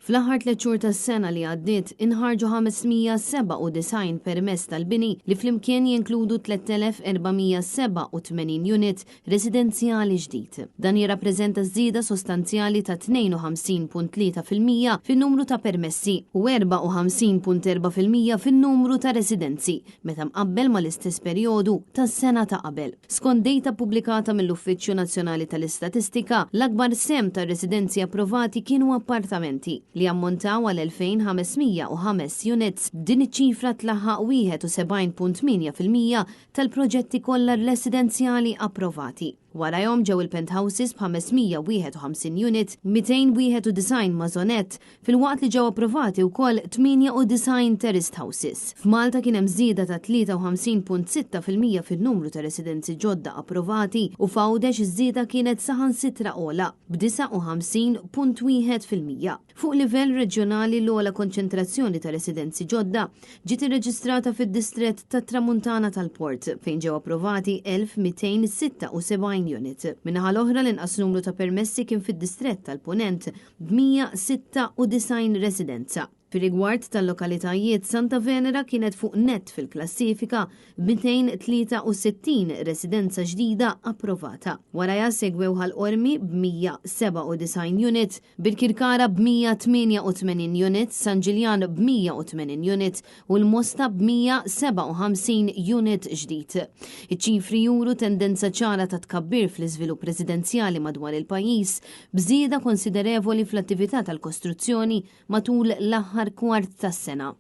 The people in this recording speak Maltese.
Fl-aħħar tliet xhur tas-sena li għaddiet inħarġu 597 permess tal-bini li flimkien jinkludu 3,487 unit residenzjali ġdid. Dan jirrappreżenta żieda sostanzjali ta' 52.3% fin-numru ta' permessi u 54.4% fin-numru ta' residenzi meta mqabbel mal-istess perjodu tas-sena ta' qabel. Skont dejta ppubblikata mill-Uffiċċju Nazzjonali tal-Istatistika, l-akbar sehem tar-residenzi approvati kienu appartamenti, li jammontaw għal 2,505 units. Din iċ-ċifra tlaħħaq 71.8% tal-proġetti kollha residenzjali approvati. Warajhom ġew il-penthouses b'551 unit, 291 maisonette, filwaqt li ġew approvati wkoll 98 terraced houses. F'Malta kien hemm żieda ta' 53.6% fin-numru ta' residenzi ġodda approvati u f'Għawdex iż-żieda kienet saħansitra ogħla, b'59.1%. Fuq livell reġjonali l-ogħla konċentrazzjoni ta' residenzi ġodda ġiet irreġistrata fid-distrett tat-Tramuntana tal-Port, fejn ġew approvati 1,276 unit. Min-naħa l-oħra l-inqas numru ta' permessi kien fid-distrett tal-Punent, b'196 residenza. Fir-rigward tal-lokalitajiet, Santa Venera kienet fuq nett fil-klassifika b'263 residenza ġdida approvata. Warajha segwew Ħal Qormi b'197 unit, Birkirkara b'188 unit, San Ġiljan b'180 unit u l-Mosta b'157 unit ġdid. Iċ-ċifri juru tendenza ċara ta' tkabbir fl-iżvilupp residenzjali madwar il-pajjiż, b'żieda konsiderevoli fl-attività tal-kostruzzjoni matul l-aħħar kwart tas-sena.